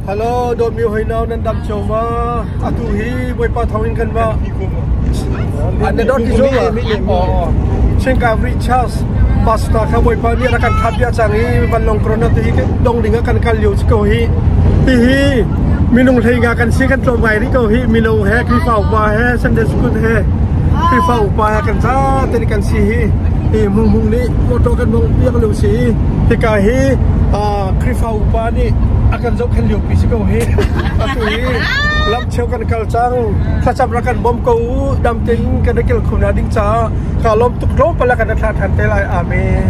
Hello, dawtmi hoinau nan dam cio ma? Atu hi Bawipa thawngin kan ma. Na dawt ti zo ma? Chengkavri Charles Pastor kha Bawipa nih rak kan thlah bia cang i vanlawng corona tu hi dong ding ah kan kal lio si ko hi. Hihi minung hlei nga kan si kan tlawm ngai rih ko hi mino he Khrihfa upa he Sunday school he Khrihfa upa he kan za ten kan si hi. Hi mung mung nih motor kan mong piak lio si hika hi Khrihfa upa nih a kan zohkhenh lio pi si ko hi. Atu hi lam cheu kan kal cang thlacam rak kan bawm ko u dam tein kan i kel kho na ding caah ka lawm tuk tlawmpal ah kan thlah than te lai. Amen.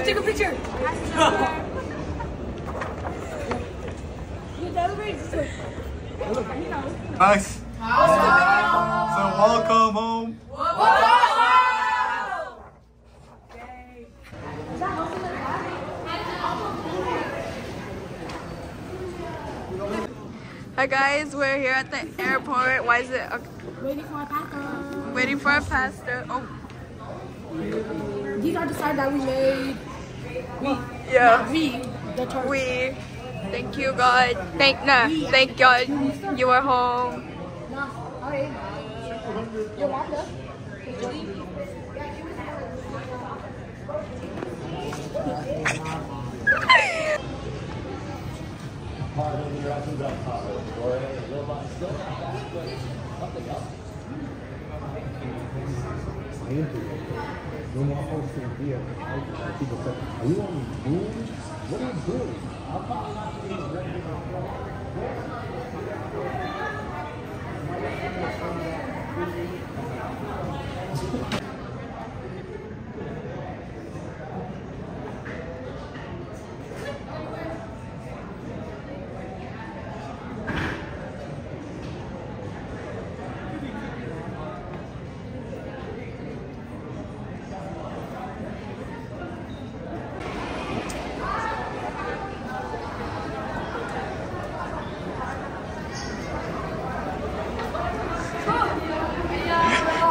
Take a picture. Nice. So welcome home. Hi guys, we're here at the airport. Why is it? Okay. Waiting for our pastor. Waiting for our pastor. Oh. These are the signs that we made. We. Yeah. We. The church. We. Thank you, God. Thank nah. Thank God you are home. Yolanda.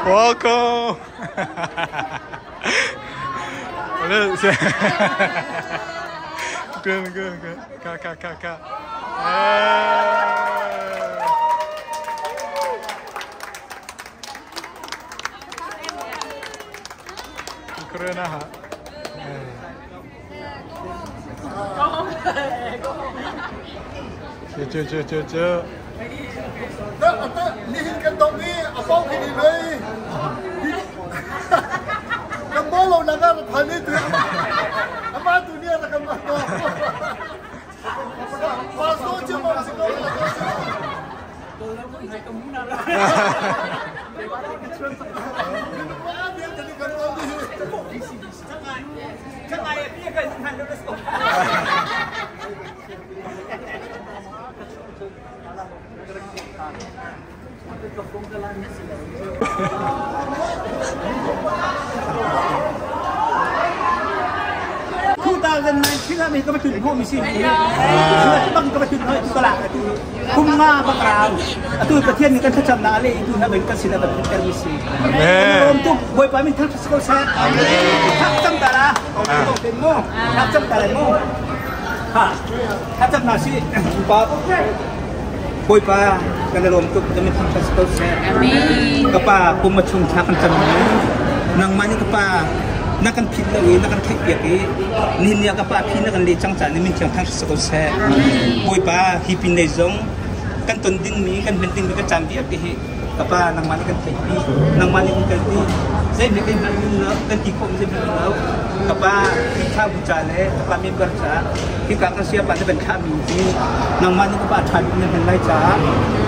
Welcome. Good, good, good. Ka, ka, ka, ka. Korean ha. Chu chu chu chu. Nihin kan dong i a pau khi ni lei. Kan bo lo na ka phan ni tu. Ama tu ni ra kan ma ko. Pastor chu ma si ko. 2019 ah mi ka va tlun khawh mi si bang ka va tlun khawh ka lak atu kum nga bak rau atu Pathian nih kan thlacam na ale itu na ban kan sin ban ter mi si. Amen. Amen. Tuk Bawipa min thang ko seh. Amen. Thak cam ta la. Mo. Thak cam ta la mo. Ha. Thak cam na si. Pa. Bawipa kan lawm tuk kan min thang ko seh. Amen. Kapa kum chung thla kan cam nangmah nih kapa na kan phit lo i na kan theih piak i nihin ni ah kapa phi na kan le cang caah na min thiang thang si ko seh. Bawipa hi pin lei zong kan ton dingmi kan hman dingmi kan caan vialte hi kapa nangmah nih kan theihpi nangmah nih kan kalpi zeihmanh kan hngal lo kan ti khawh zeihmanh lo kapa Khrihfabu ca le kapa member ca hika kan siapa na kan thlahmi hi nangmah nih kapa ṭha bik na hman lai caah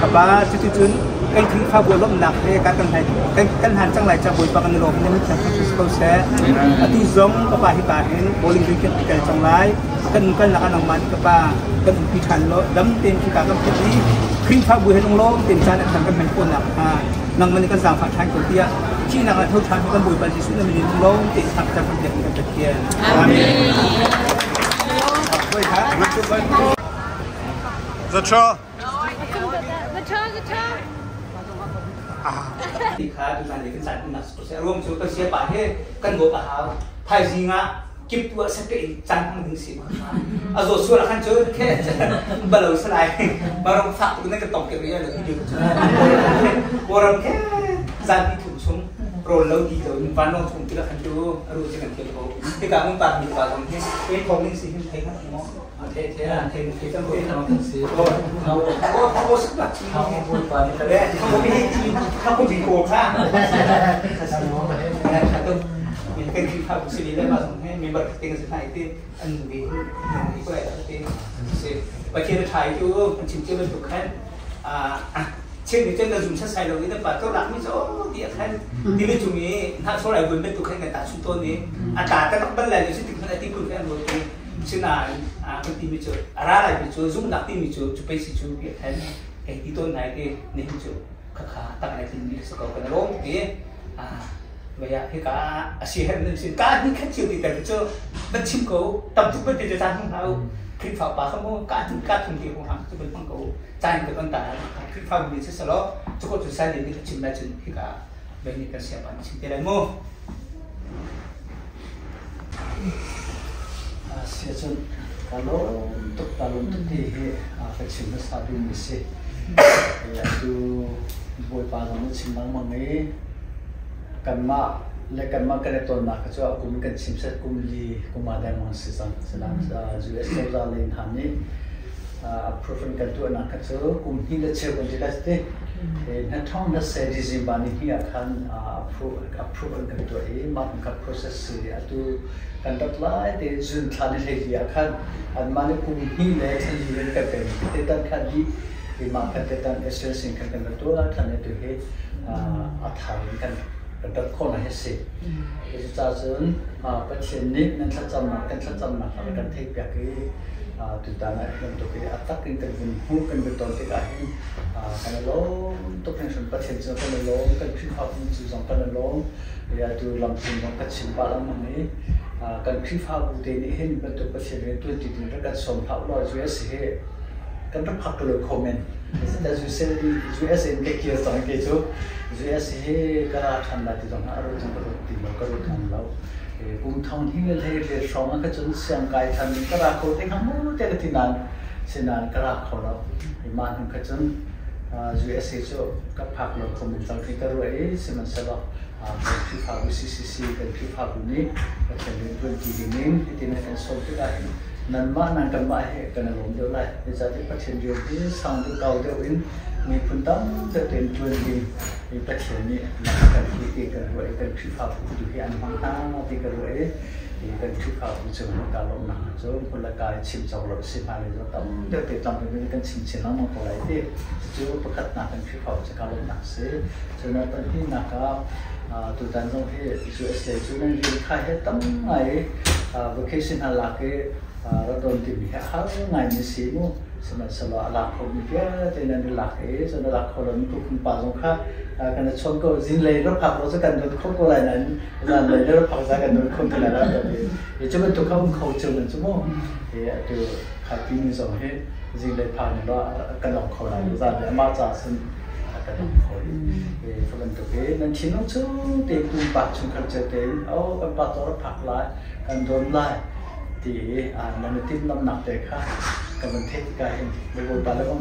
kapa cuticun kan Khrihfabu lawmhnak he kan kan kan hlan cang lai ca Bawipa kan i lawm na min thiang thang si ko seh. Atu zong kapa hika hin bowling green kan kal cang lai kan kalnak ah nangmah nih kapa Kan umpi ṭhan law dam tein khika kan phit i Khrihfabu he lunglawm tein caan a ṭhan kan hman khawh nakhnga nangmah nih kan zaangfah ṭhan ko tiah thihnak ah tho ṭhan kan Bawipa Jesuh na min in lunglawm tein thla kan cam piak kan Pathian. Amen. Zaṭha. Ti kha tuzan lei kan caan hmannak si ko seh. Ruang cu kan siapa he kan dawt a hau. Thaizing ah kip tu ah sette in caan hmang ding si. A zawt sual ah khan cun khe balo salai. Barong fak tuk na kan tong ke ria lo video cu. Kawlram khe zan ti thum chung rawl lo di lo in vanlawng chung ti la khan cu a ru si kan thiam ko. Hika mun pa mi pa zong hi ei thong ning si hin thei hna maw? Thei thei thei thei cang ko. Thang si. Oh, thang sak ba chi. Thang ko pa ni. Thang ko bi thang ko bi ko kha. Kan Khrihfabu si le mah zong hi member khat te kan si hna i ti an vi i ko lai te si. Pathian a ṭha i tu an chim cio bantuk khan chim ni cun na zum setsai lo i na pa to lak mi cu ti a khan tili cung i hnahchawl ai buin bantuk khan kan tahchunh tawn i a tla taktak bal lai lo si tik hmanh a ti phun khan an ruat i sinain kan timi cu a ra lai mi cu zumhnak timi cu cu pei si cu ti a khan kei ti tawn nai ti nihin cu khakha tak lai timi si ko kan rawm ti Vaya hika a si herh nan sin ka ni khat cio ti ter cu van chim ko tam tuk ban te caan hung hau Khrihfa pa kha mu ka thum ka thum ti hung hang cu ban hmang ko caan ka ban ta Khrihfa bu ni salo cu ko cu sai ni ka chim lai cun hika bai ni kan sia pa chim te lai mu. Sia cun ka lawm tuk ka lawm tuk ti hi ka chim hmasa duhmi si. Atu Bawipa zong nih chim lengmang i kanmah le kanmah kan i tonnak kha cu a kum kan chim set kum li kum ah dengmang si cang. Sinain US cozah lei hna nih approve an kan tuahnak kha cu kum hnih le cheu kan ti lai ti. Hnathawng na se December ni hnih ah khan approve an kan tuah i mah kan process si atu kan rat lai te June thla ni hleili ah khan anmah nih kum hnih le thla li an kan pek te tan kha dih i mah khan te tan assessing khan kan rat tuah than i tu hi a thar in kan kan rat khawh na hi si. Cucaah cun Pathian nih nan thlacamnak kan thlacamnak a kan theihpiak i tutan ah bantuk i a tak in kan vun hmuh kan vun ton tikah hin kan i lawm tuk hringhran. Pathian cu kan i lawm, kan Khrihfabu cu zong kan i lawm. Atu lamcung zong ka chim pah lengmang i kan Khrihfabu te nih hin bantuk Pathian rian ṭuan ti ding rak kan sawm hlah u law US hi kan rak phak lo kho men. US in ka kir cang kei cu US hi ka ra ṭhan lai ti zong a ruat zong ka ruat ti lo, ka ruat ngam lo. Kum thong hnih le hlei riat hrawng ah ka cun siang kai ṭhan ka ra kho te hnga mu te ka ti nain sinain ka ra kho lo. Mah hnu kha cun USA cu ka phak lo kho men cang khi ka ruah i sihmanhsehlaw kan Khrihfabu CCC kan Khrihfabu nih Pathian rian ṭuanṭi dingin hitin a kan sawm tikah hin nanmah nan kanmah he kan i lawm deuh lai. Zeicahtiah Pathian rian hi sang deuh kau deuh in miphun tam deuh tein ṭuan ding i Pathian nih lam a kan hruai ti kan ruah i kan Khrihfabu tu hi an hmang hna ti ka ruah i kan Khrihfabu cung kaa lawmhnak cu hmun le ka i chim cawk lo si hna le tam deuh te tlam in kan chim chin lengmang ko lai ti cu pakhatnak kan Khrihfabu cu kaa lawmhnak si. Cun pahnihnak ah tutan zong hi US lei cu nan rian kha he tam ngai i vacation hna lak i rat don timi hi a har ngaimi si mu. Sihmanhsehlaw a lak khomi vialte nan i lak i cun a lak kho lomi kukhung pa zong kha kan i chawn ko. Zinglei ra phak lo cu kan dawt kho ko lai nain zanlei na ra phak za kan dawt kho ti lai lo ti. Cu bantuk kha um kho cio nan cu mu. Atu kha timi zong hi zinglei phak ni law kan ong kho lai lo zanlei amah caah cun a kan ong kho i cu bantuk i nan thinlung chung te pumpak chungkhar cio tein oh kan pa to ra phak lai kan don lai ti i nan i timhlamhnak te kha ka van theih tikah hin Bawipa le bang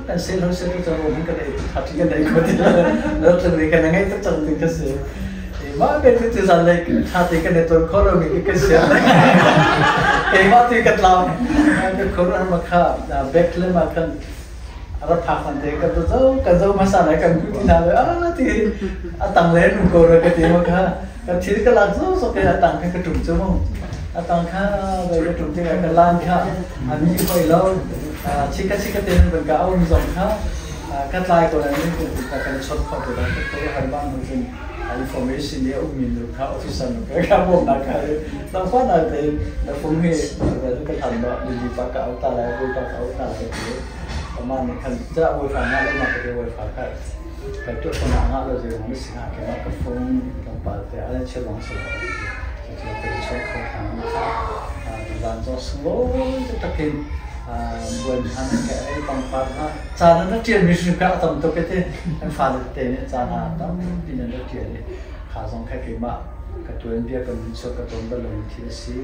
kan sel ho sel cu rom kan ei tha thi kan ei ko ti la tlung ri kan ngai tuk cang ding ka si mah be tu ti zan lei tha te kan ton kho lo mi ka sia keimah tu ka tlau ka khor ma kha Bethlehem ah khan rak phak man te kan zo kan zo hmasa lai kan ku ti hna le a ti a tang le nu ko ra ka ti ma kha ka thil ka lak zo so ke a tang kha ka tum chu mu a tang kha ve ka tum te ka lan kha a mi hoi lo chika chika te ban ka au zong kha ka tlai ko la ni ka kan chot kho te la ka ko har bang hun Information ni um mi nu kha officer nu ka ka bom na ka tang fa na te na phone he ka than ba ni pa ka au ta lai bo pa ka au ta lai te ama ne khan cha wo fa na le ma ka te wo fa ka ka tu ko na nga lo je mo si ha ke ma ka phone tang pa te ala che long so che che te che kho thang kha zan zo slo te takin buan han ke ai pang pa ha cha na tian mi su ka tam to ke te an fale te nih caan ah tampi nan rak ṭial i kha zong kha keimah ka tuanbia ka nunchuak ka ton bal lomi thil a si.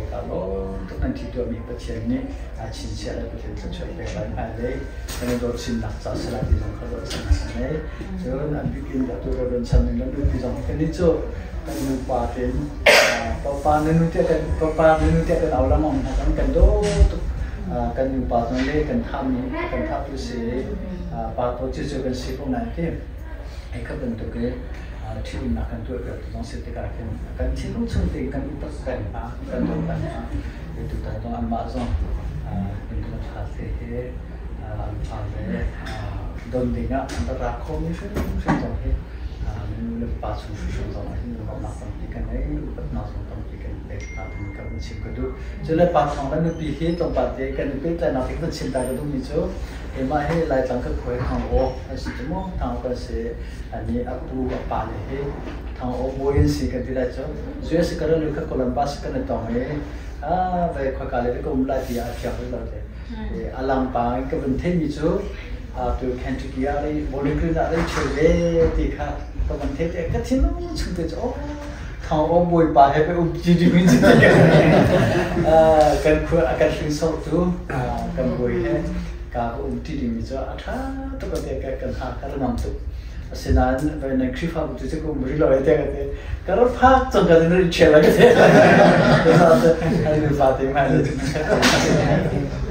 Ka lawm tuk nan thi tuahmi Pathian nih aa chinchiah le Pathian thluachuah pek lai hmailei kan i dawt chinnak ca si lai ti zong kha ruahchannak ka ngei. Cun an bikin atu Reverend Chan Ning le nupi zong hi kannih cu kan nupa tein papa na nu tiah kan papa na nu tiah kan au lengmang hna kan kan daw tuk kan nupa zong le kan thahmi kan thahtu si pa to cu cu kan si ko nain ti ei kha bantuk i ṭhitumnak kan tuah piak tu zong si tikah khin kan thinlung chung tein kan upat peng hna kan dawt peng hna tutan zong anmah zong kan ṭha te he an fa le don ding ah an rak ra khomi hrimhrim zong hi nu le pa chung hrimhrim zong ah hin lawmhnak tampi kan ngei upatnak zong tampi kan pek hna timi ka vun chim ka duh. Cu le pa thawng le nupi hi tlawmpal te kan i pehtlaihnak te ka vun chim ta ka duhmi cu keimah hi Laitlang ka khua hi Thang Aw an si cu mu Thang Aw kan si ani a pu a pa le hi Thang Aw bawi an si kan ti lai cu US ka ral kha Columbus kan i tong i a ve khua ka le ka um lai ti a fiang rih lo te a lang pa in ka vun theimi cu tu Kentucky ah le Bowling Green ah le cheu ve ti kha ka van theih te ka thinlung chung te cu oh Thang Aw Bawipa he pe um ti ding in kan khua a kan hringsortu kan bawi he ka ka um ti ding mi cu a ṭha tuk te ka kan ha ka ngam tuk asinain vai nan Khrihfabu tu cu ka um rih lo te ka te ka ra phak cang ka rin chel ka te an nu fa te mai le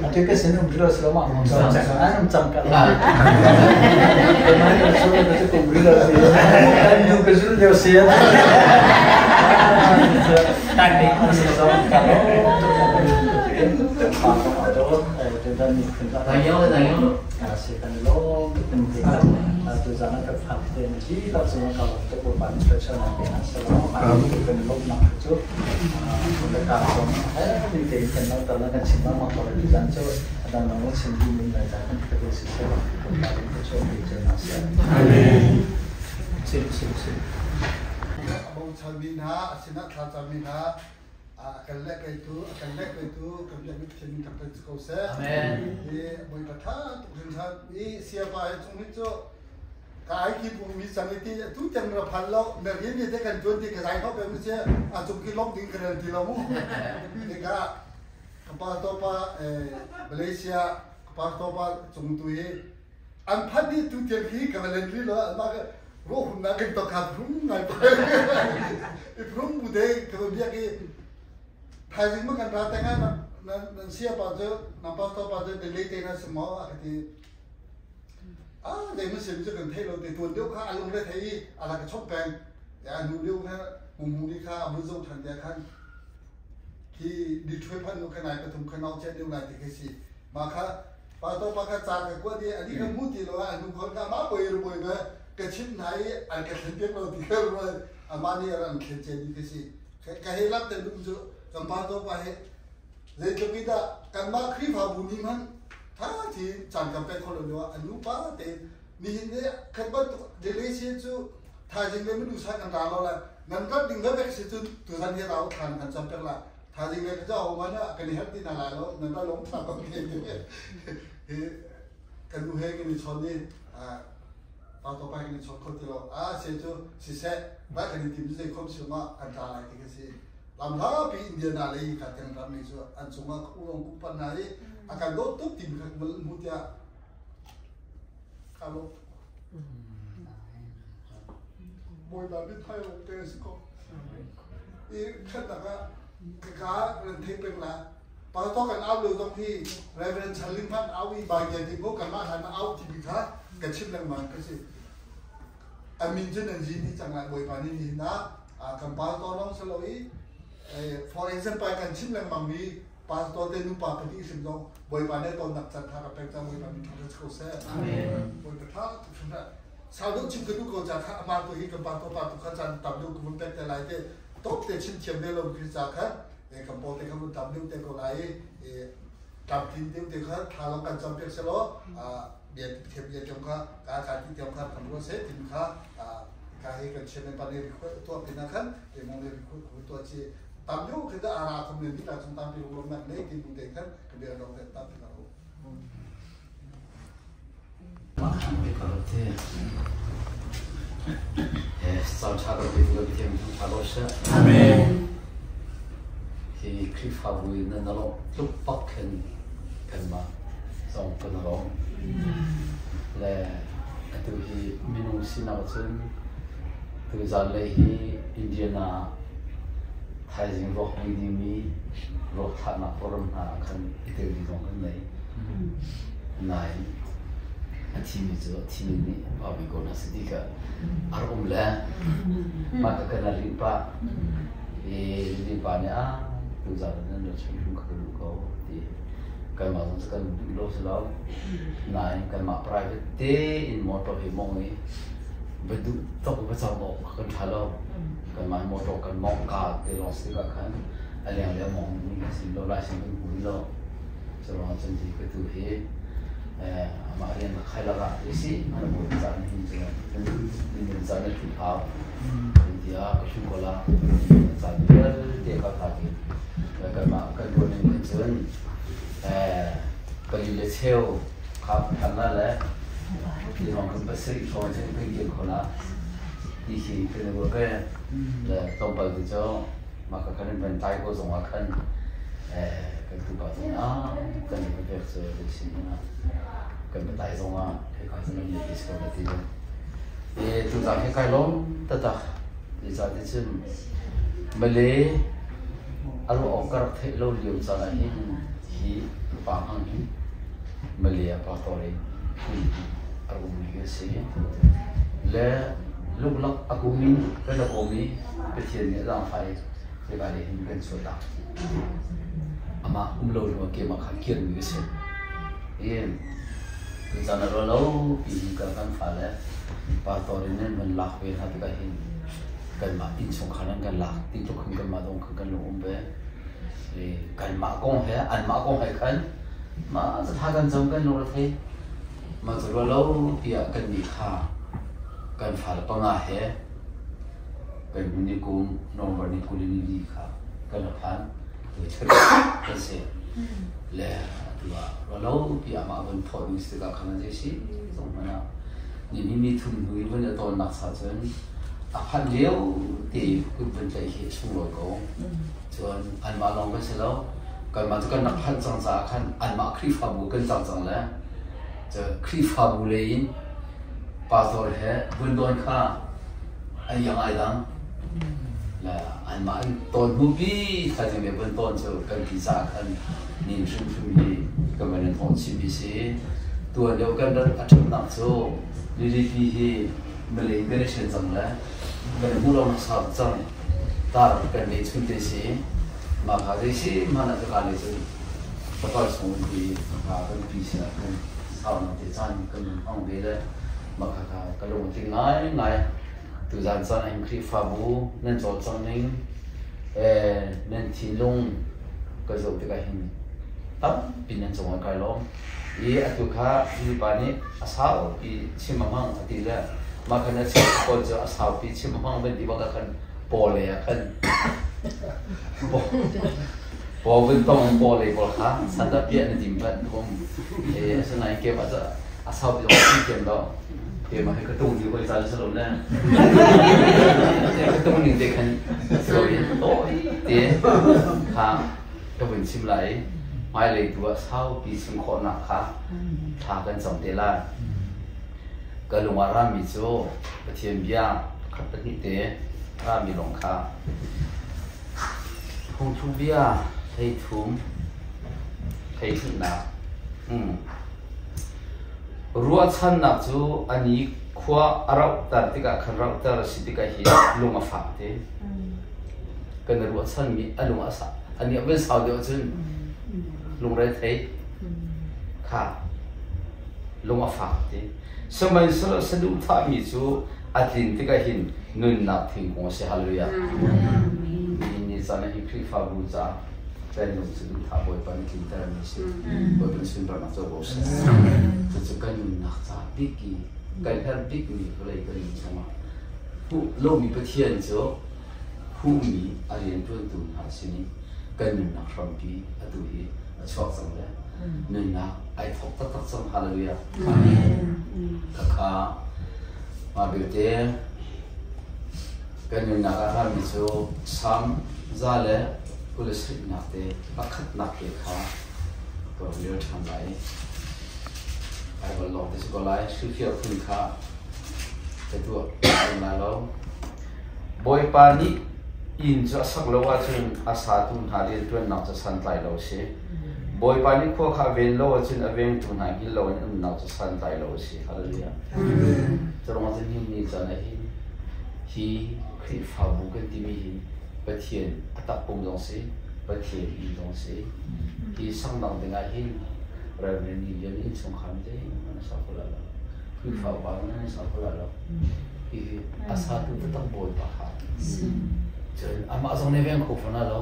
atu ka sin um rih lo silo ma an um cang ka la mai ka su ka cu um rih lo si kan nu ka zul lio si tan ni Amen. Sim sim sim. Bochanmi hna a sinah thlacammi hna a kan leh keitu a kan leh keitu kan biakmi Pathian min thangṭhat si ko seh. Amen. Hi Bawipa ṭha tuk hringhran i siapa hi chung hi cu ka ai ki pung mi sang i ti tu tiang ra phan lo na rian ni te kan tuan ti ka zai kho pe mu sia a cung ki lom ding ka rel ti lo mu tikah ka pa to pa Malaysia ka pa to pa cung tu hi an phan ni tu tiang hi ka va len ri lo ma ro hum na kan to kha phung ngai pa i phung bu de ka va biak i thaizing ma kan ra te nga nan sia pa cu nan pastor pa cu delay te na simo a ka ti Ah, zei mun sim cu kan thei lo te tuan deuh kha a lung le thei i a rak ka chawnh peng. A hnu deuh kha hmu ni kha a vun zoh ṭhan te khan khi ni ṭhuai phan nu kha nai pathum kha nau chet deuh lai ti khi si. Mah kha pa to pa kha ca ka kuat i ani kha mu ti lo a hnu khon ka ma boi ru boi be ka chim hna i an ka thlen piak lo ti kha rual ama nih an thlen ce ni khi si. Ka he lak te lum cu kan pa to pa he Zeitluk in dah kanmah Khrihfabu nih hmanh ṭha tein caan kan pek khawh lo lioah an nupa tein nihin ni khat bantuk delay si cu thaizing le minu sa kan ra lo lai nan rat ding vek si cun tuzan hi rau thlan kan cam pek la thaizing le ka ho man ah kan i herh ti na lai lo nan ra lung thla ko hi kan nu he kan i chawn i pa to pa kan i chawn kho ti lo a se cu siseh vai kan i tim zei khom si ma kan ra lai ti ka si lamhlapi Indiana lei ka tiang rammi cu an cungah ka ulong ku pan hna i a kan dawt tuk timi kha mu tiah ka lo Bawipa mit thai lo te si ko i khat ah ka ka ran thei peng la pa to kan au lo zong hi Reverend Chan Ling hman au i ba ge ti ko kan mah hlan au ti bi kha ka chim lengmang ka si a min cu nan zin ni cang lai Bawipa nih nihin ah kan pastor lawng si lo i for example kan chim lengmang mi pastor te nupa pahnih hrim zong Bawipa nih tonnak caan tha ka pek cang Bawipa min ṭha ko seh Bawipa ṭha tuk hrim. Sau deuh chim ka duh ko ca kha amah tu hi kan pa to pa tu kha caan tam deuh ka vun pek te lai te top te chim thiam ve lo khi ca kha kan paw te kha vun tam deuh te ko lai i tlamtlin deuh te kha thla long kan cam piak selaw bia thiam bia tiam kha ka ka ti tiam kha kan ruah se tin kha ka hi kan chairman pa nih request tuah pin ah khan ke mong nih request tuah chi tam deuh khi da ara khom ne ta chung tam pi lom nak nei tin bu te khan ka bia dong te tam pi ka ro. Amen. Hi Khrihfabu in nan lawmh tluk bak khin kanmah zong kan lawm. Le atu hi minung sinak cun tuzan lei hi Indiana thaizing ruak vui dingmi ruak thlahnak forum hna ah khan i tel ding zong kan nei. Nain a thimi cu a thimi nih a ko hna si ti kha a rak um le mah ka kan rinh pah i rin pa nih a tuzan nan ra chung hrim kha ka duh ko ti kanmah zong cu kan duh lo si lo nain kanmah private tein motor hi mong i va duh tok va cang awk kan ṭha lo. Kanmah motor kan mawngh ka te lawng si tikah khan a leng le a mawng mi kan si lo, license kan hmu lo. Cu ruangah cun hi ka tu hi amah rian ka khai lakah ti si an bawi caan hin cu min caan na ṭhut hau tiah ka hrim ko la caan vialte ka tha ti kanmah kan ruah ning hin cun pali le cheu kha phan la le ti hrawng kan pasarih hrawng cun kan kir kho la ti khi kan i ruah ve. Le tlawmpal te cu mah ka khan in van tlai ko zong ah khan kan tupa zong ah kan i pek cu kan sin ah kan patai zong ah hika cu nan ti ko na ti e tuzang hi kai lawm tatak ti ca ti cun Malay a ruah awk ka rak theih lo lio caan ah hin hi pa hmang hin Malay ah pastor in a rak um mi a si. Le luklak a kum in kan rak um i Pathian nih a zaangfah i hika lei hin kan chuahtak. Amah um lo hnu ah keimah kha kirmi ka si. I tucaan ah ruah lo pi hin ka kan fale pastor in nan van lak ve hna tikah hin kanmah innchungkhar nan kan lak ti tluk khan kanmah zong khan kan lung um ve. Kanmah kong he anmah kong he khan mah cu tha kan cam kan lung a thei. Mah cu ruah lo tiah kannih kha kan fale panga he kan hnu ni kum November ni 20 ni li kha kan rak phan. Kan si. Le atu ah ruah lo tiah mah vun phawt ding si tikah khan zei si zong hmanh ah ni ni ni thum hnu i vun a tawnnak sa cun a phanh lio te kut vun tlaih hi a sunglawi ko. Cun anmah lawng kan si lo. Kanmah cu kan rak phanh cang caah khan anmah Khrihfabu kan cang cang le cu Khrihfabu lei in pastor he vun dawn kha an iang ai dang. Le anmah an tawn hnu pi thaizing le vun tawn cu kan ti caah khan nin hrimhrim hi kan van in thawh chih si. Tuan lio kan rat a ṭhatnak cu Lilipi hi Malay kan i ṭhen cang le kan hmu lo hmasa cang tar kan nei chun te si mah kha zei si hmanh ah cuka nih cun papar chung hi ka kan pi sinah khan sau na te caan kan nun hmang ve le mah kha kha ka lung a tling ngai ngai tuzan caan ah hin Khrihfabu nan cawlcang ning nan thinlung ka zoh tikah hin tampi nan cungah kai lawm. I atu kha mipa nih a saupi chim a hmang a ti le mah khan a chim pawl cu a saupi chim a hmang van ti bak ah khan paw lei ah khan paw vun tong in paw lei pawl kha sandah piah na dim vat um e asinain keimah cu a saupi zong a thiam lo keimah hi ka tung di hoi caan si lo le ka tung ning te khan si lo in tawi te kha ka vun chim lai i hmailei tu ah saupi chim khawhnak kha thla kan cam te lai. Ka lung ah rami cu Pathian bia pakhat pahnih te rami lawng kha phungthu bia 13 hleithumnak Ruahchannak cu a ni khua a rauhter tikah khan rauhter a si tikah hi lung a fak te. Kan i ruahchanmi a lung a sa a nih a van sau deuh ahcun lungre thei kha. Lung a fak ti. Sihmanhsehlaw saduhthahmi cu a tlin tikah hin nunnak thingkung a si. Hallelujah. Nihin ni caan ah hi Khrihfabu caah kan lung saduhthah Bawipa nih tlintermi a si. Bawipa sunparnak cu bo seh. Cucu kan nunnak ca bik i kan herh bikmi vawlei kan nun chungah hmuh lomi Pathian cu hmuhmi a rianṭuantu hna sinin kan nunnak hrampi atu hi a chuak cang le nunnak ai thawk taktak cang. Hallelujah. Khakha mah belte kan nunnak ah rami cu Salm 127 te pakhatnak te kha ka rak rel ṭhan lai. Bible lawng te si ko lai. Hrilhfiah phun kha ka tuah lai lo. Bawipa nih inn cu a sak lo ahcun a satu hna rianṭuannak cu santlai lo a si. Bawipa nih khua kha a ven lo ahcun a vengtu hna hngilh loin an umnak cu santlai lo a si. Hallelujah. Curuangah cun hi ni caan ah hin hi Khrihfabu kan timi hi Pathian a takpum zong si, Pathian inn zong si. Hi sangdang ding ah hin Reverend Ni Lian innchungkhar nih zeihmanh a sa kho lai lo. Khrihfa upa nih an sa kho lai lo. Hihi a satu taktak Bawipa kha. Cun amah zong nih veng kho fawn lo.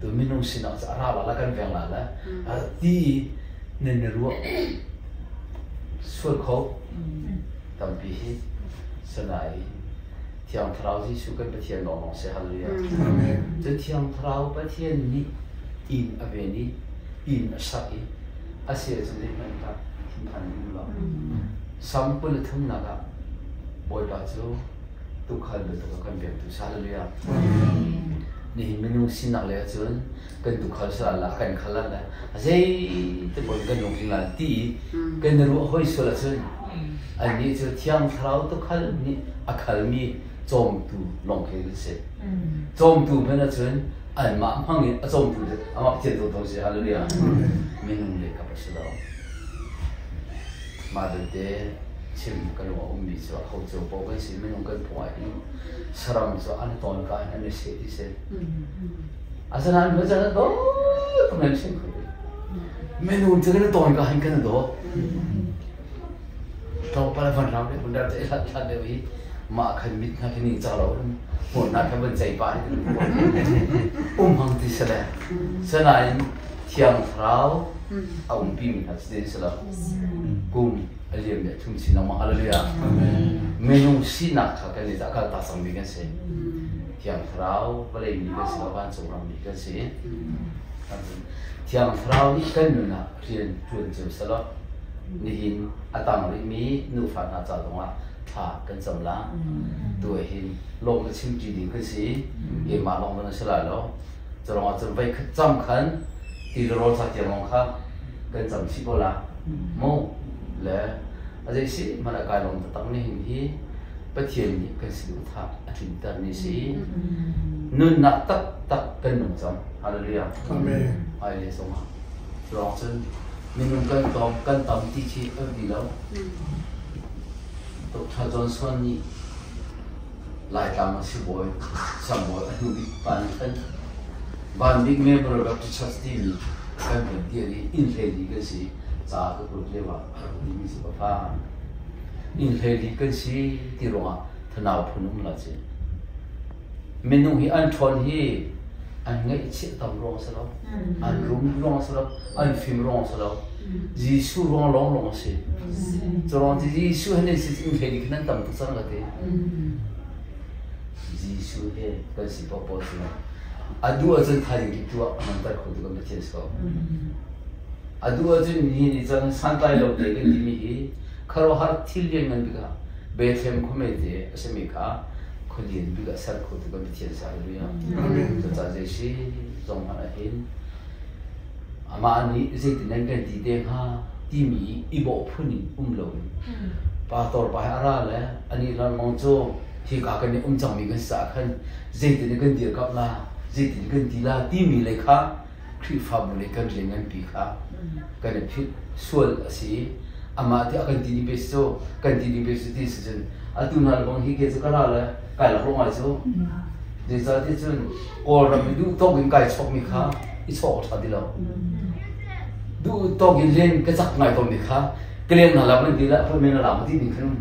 Tu minung sinak cu a ra la la kan veng la la. Ti nan i ruah sual kho tampi hi sanai Thiang Thlarau Jesuh kan Pathian lawnglawng si. Hallelujah. Cun Thiang Thlarau Pathian nih inn a ven i inn a sak i a si ahcun zeihmanh kha thinphan in um lo. Sam 23nak ah Bawipa cu tuukhal bantuk a kan vengtu si. Hallelujah. Nihin minung sinak lei ahcun kan tuukhal si la kan khal la zei te bon kan lungtling la ti i kan i ruah hoi sual ahcun annih cu Thiang Thlarau tuukhal nih a khalmi cawmtu lawng khi kan si. Cawmtu hmanh ahcun anmah hmang in a cawmtu cu amah Pathian thawngthawng si. Hallelujah. Minung lei kap a si lo. Mah belte chim ka lung a ummi cu ho cio paoh kan si minung kan phung ah hin saram cu an tawn ka in an i seh ti si. Asinain hnu caan do tuk nan chim kho Minung cu kan tawn ka hin kan do. Tlawmpal van ram le van te hlat hlat deuh hi mah khan mit hna khi ning cak lo hmun hna khan van cei pah um hang ti sale. Sanain Thiang Thlarau a umpi mi hna cu si lo. Kum a liam le thum chin lengmang. Hallelujah. Minung sinak kha kan i a kal tak cangmi kan si. Thiang Thlarau vawlei mi kan si lo, vancung ram mi kan si. Thiang Thlarau nih kan nun ah rian ṭuan cio selaw nihin a tang rihmi nufa hna ca zongah thla kan cam la. Tu hin lawm le chimṭi ding kan si. Keimah lawng zong a si lai lo. Cu ruangah cun voi khat cam khan ti le rawl ca tiang lawng kha kan cam chih ko la. Mu le a zei si hmanh ah kai lawm taktak nihin hi Pathian nih kan saduhthah a tlinter ni si. Nunnak taktak kan nung cang. Hallelujah. Amen. Ai le zongah. Cu ruang cun minung kan tlawm kan tam ti khi a ti lo. Dr. Johnson nih Laitlang a sibawi, siangbawi a hnu bik pa nih khan Van Bik Memorial Baptist Church timi kan van dir i inn hleili kan si ca ka kuat lio ah a rak timi cu ka fa. Inn hleili kan si ti ruangah thanau phun um la ci. Minung hi an ṭhawn hi an ngaihchiah tam ruang a si lo, an rum ruang a si lo, an fim ruang a si lo. Jesuh ruang lawnglawng a si. Cu ruang cu Jesuh he nan si inn hleili khin nan tam tuk cang ka ti. Jesuh he kan si paohpaoh cu a duh ahcun thaizing kip tu ah a nunter kho tu kan Pathian si ko. A duh ahcun nihin ni cang santlai lo te kan timi hi khuaruahhar thil lianngan bik ah Bethlehem khuamei te a simi kha khualian bik ah ser kho tu kan Pathian si. Hallelujah. Cucaah zei si zong hmanh ah hin Amah nih zeitin nan kan ti te hnga timi i bawh phun in um loin pastor pa he a ra le anih lengmang cu hika kan i um cangmi kan si caah khan zeitin kan dirkamh la zeitin kan ti la timi lei kha Khrihfabu lei kan rian nganpi kha kan i philh sual a si. Amah ti a kan ti ding pe si cu kan ti ding pe si ti si cun atu hna le bang hi ke cu ka ra le kai lak ngai cu zeicahtiah cun Kawlram i duh tawk in kai chawkmi kha i chawk a ṭha ti lo. Duh tawk in len ka cak ngai tawnmi kha Kalian na lam nan ti la appointment na lam ti ding khan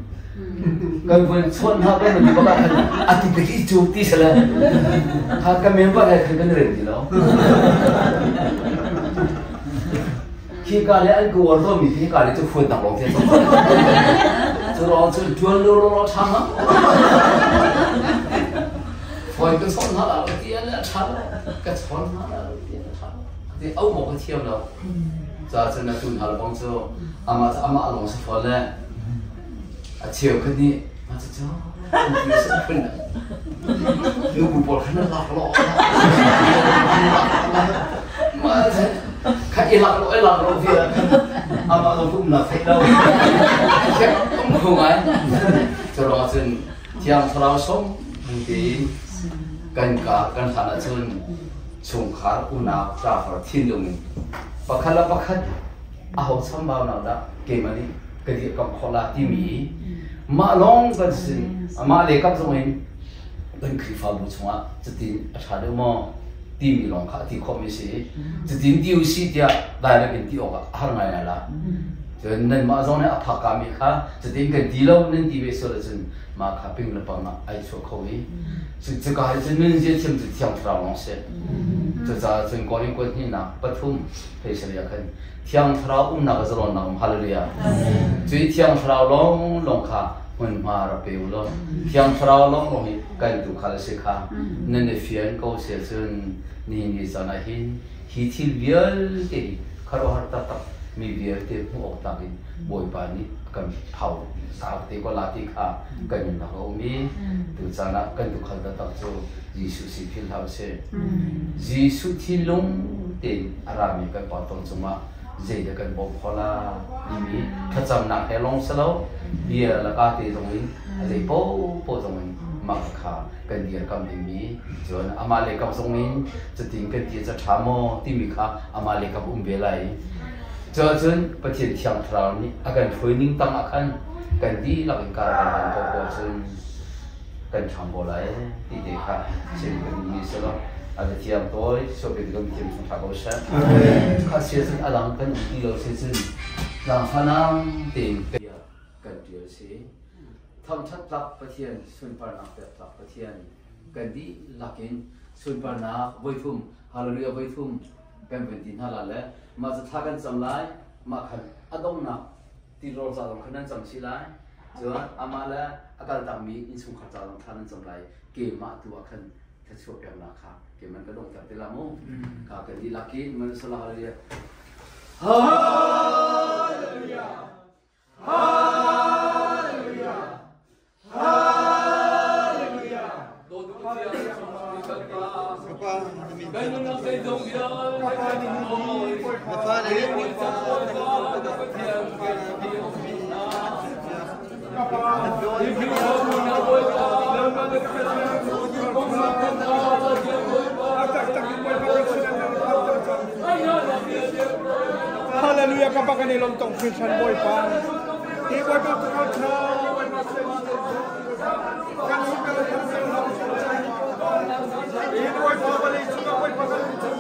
kan voi chon ha kan ti baka khan atu pe ki chu ti sala kha kan member he khan kan ren ti lo khi ka le an ko war to mi khi ka le chu phone tak long the chu ro chu tuan lo lo tha ma phone ka chon ha la ti la tha ka chon ha la ti la tha ti au mo ka thiam lo Ca cun a tu hna le bang cu amah cu amah lawng si fawn le a cheu khat nih mah cu cu nubu pawl khan an lak lawh mah kha i lak lawh i lak lawh vial khan amah lawng cu umnak theih lo um kho ngai cu ruangah cun Thiang Thlarau sawm bu tein kan ka kan hlan ahcun chungkhar unau ṭafar thinlung in pakhat le pakhat aho chambaunak dah keimah nih ka dirhkamh khawh la timi mah lawng kan sin mah le kap zong in kan Khrihfabu chungah cutin a ṭha deuh maw timi lawng kha a ti khawhmi si. Cutin ti usih tiah direct in ti awkah a har ngaingai la. Cun nanmah zong nih a phak kami kha cutin kan ti lo nan ti ve sual ahcun mah kha ping le pang ah ai chuah kho i cuka hi cun nunzia thiam cu Thiang Thlarau lawng si. Cucaah cun Korin kuat hnihnak pathum hlei ah khan Thiang Thlarau umnak a zalawnnak um. Hallelujah. Cui Thiang Thlarau lawng lawng kha hmunhma rak pe u law Thiang Thlarau lawng lawng hi kan tuukhal a si kha nan i fian ko si ahcun nihin ni caan ah hin hi thil vialte hi khuaruahhar taktak mi vialte hmuh awk tlak in Bawipa nih a kan phau sau te ko la ti kha kan nunnak a um i tucaan ah kan tuukhal taktak cu Jesuh si philh hlah usih. Jesuh thinlung tein a rami kan pa tawn cungah zeidah kan bawmh khawh la timi thlacamnak he lawng si lo bia le ka te zong in a zei paohpaoh zong in mah kha kan dirkamh dingmi cun amah le kam zong in cutin kan ti ca ṭha maw timi kha amah le kam um ve lai. Cuahcun Pathian Thiang Thlarau nih a kan hruai ning tang ah khan kan dihlak in kar kan hlan ko ko ahcun kan ṭhang ko lai ti te kha chim kan duhmi si lo. A biathiang tawi suapi kan thiam chung hlah ko seh. Kha sia cun a lang kan um ti lo si cun tlangfanang tein kan ṭial si. Thangṭhat tlak Pathian, sunparnak pek tlak Pathian, kan dihlak in sunparnak voithum, hallelujah voithum kan vun ti hna la le mah cu thla kan cam lai, mah khan a donghnak tirawl ca zong khan nan cam chih lai. Cun amah le a kaltakmi innchungkhar ca zong thla nan cam lai. Keimah tu ah khan thluachuah peknak kha keimah ka donghter te la mu. Ka kan dihlak in manusala hallelujah. Hallelujah. Hallelujah. Hallelujah. Hallelujah ka bak an i lawm tong hringhran Bawipa. Hi Bawipa tu kan tha Bawipa kan kan kan Hi Bawipa vawlei cungah Bawipa kan chung